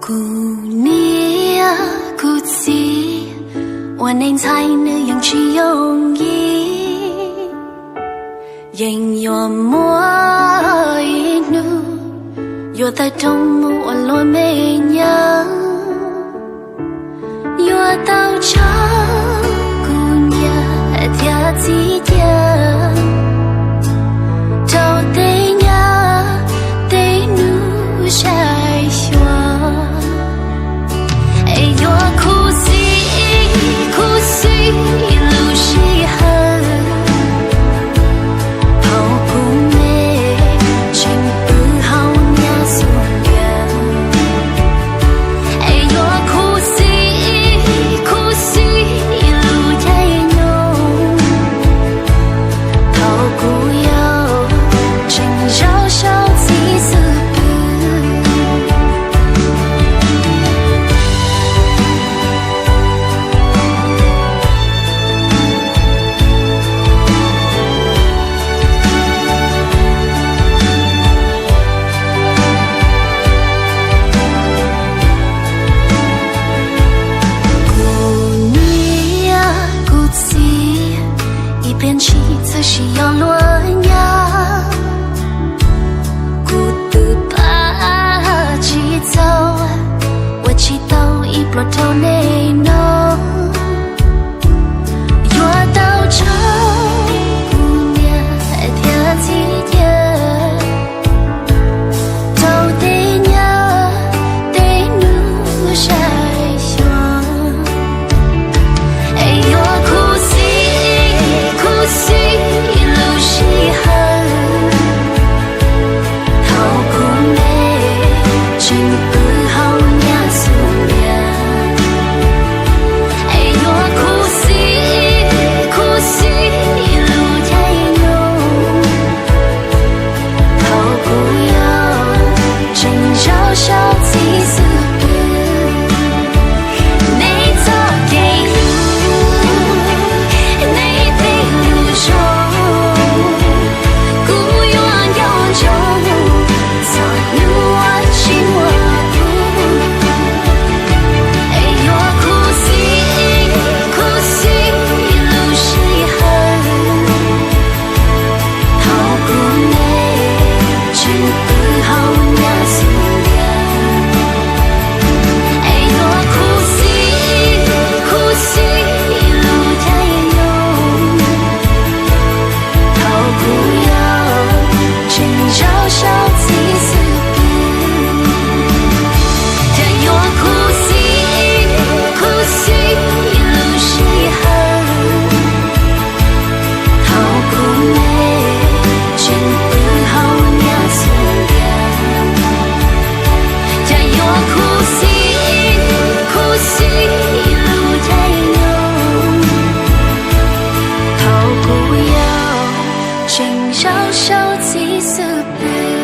Kuv niam kuv txiv, ua neej ntxhais nws yeej tsis yooj yim, yeej yuav muaj ib hnub yuav tawm rooj mus ua luag me nyuam. Yuav tau tso kuv niam thiab txiv cia rau tej nyab tej nus saib xyuas. Es yuav khuv xim khuv xim lub sij hawm thaum kuv me tseem pw hauv nyab xub ntiag. Es yuav khuv xim khuv xim lub caij nyoog thaum kuv yau tseem zaum saum txiv xub pwg. Kuv niam kuv txiv, ib pliag ntshis txawm sim yog luag nyab. Kuv twb pab tsis txaus, ua tsis tau ib pluag rau nej no. Yuav tau tso kuv niam thiab txiv cia rau tej nyab tej nus saib xyuas. Es yuav khuv xim khuv xim lub sij hawm thaum kuv me tseem pw hauv nyab xub ntiag. Es yuav khuv xim khuv xim lub caij nyoog thaum kuv yau tseem zaum saum txiv xub pwg. Nej txoj kev hlub, nej tej lus zoo, kuv yuav nco ntsoov txog hnub tsis muaj kuv. Es yuav khuv xim khuv xim lub sij hawm thaum kuv me tseem pw hauv nyab xub ntiag. Es yuav khuv xim khuv xim lub caij nyoog thaum kuv yau tseem zaum saum txiv xub pwg. Thiab yuav khuv xim khuv xim lub sij hawm thaum kuv me tseem pw hauv nyab xub ntiag. Cas yuav khuv xim khuv xim lub caij nyoog thaum kuv yau tseem zaum saum txiv xub pwg.